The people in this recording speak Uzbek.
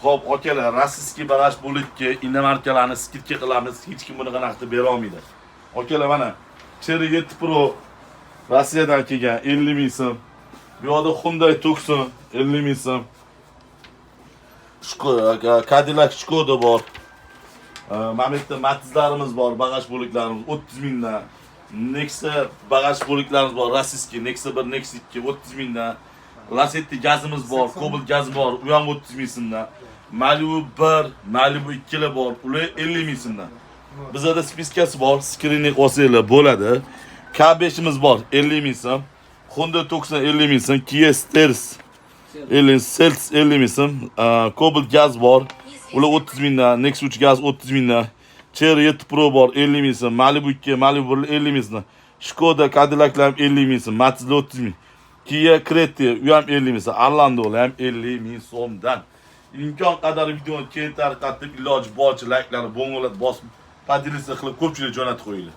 Xo'p, akalar, российский багаж bo'libki, иномарка larni скидка qilamiz, hech kim bunaqa narxda bera olmaydi. Akalar, mana Chery 7 Pro Rossiyadan kelgan, 50 ming so'm. Bu yoqda Hyundai Tucson, 50 ming so'm. Cadillac Skoda bor. Mana bu yerda Matizlarimiz bor, багаж bo'laklarimiz 30 mingdan. Nexia багаж bo'laklarimiz bor, российский Nexia 1, Nexia 2, 30 mingdan. Lacetti gazimiz bor, Cobalt gaz bor, u ham 30 ming so'mdan. Malibu 1, Malibu 2 bor, ular 50 ming so'mdan. Bizada списка si bor, скрининг olsanglar bo'ladi. K5'imiz bor, 50 ming so'm. Honda Tucson, 50 ming so'm, Kia Sters 50, Seltz, 50 ming so'm, Cobalt gaz bor. Ular 30 mingdan, Nexia 3 gaz 30 mingdan. Chery 7 Pro bor, 50 ming so'm, Malibu 2, Malibu 1, 50 ming so'm. Skoda Cadillaclar ham 50 ming so'm, Matizlar 30 ming. Kia Creta, u ham 50 ming so'm, Orlando ham 50 ming so'mdan. Imkon qadar videoni keng tarqatib, iloji boricha layklarni bo'ng'ilatib bosib, поделиться qilib, ko'pchilik jo'natib qo'yinglar.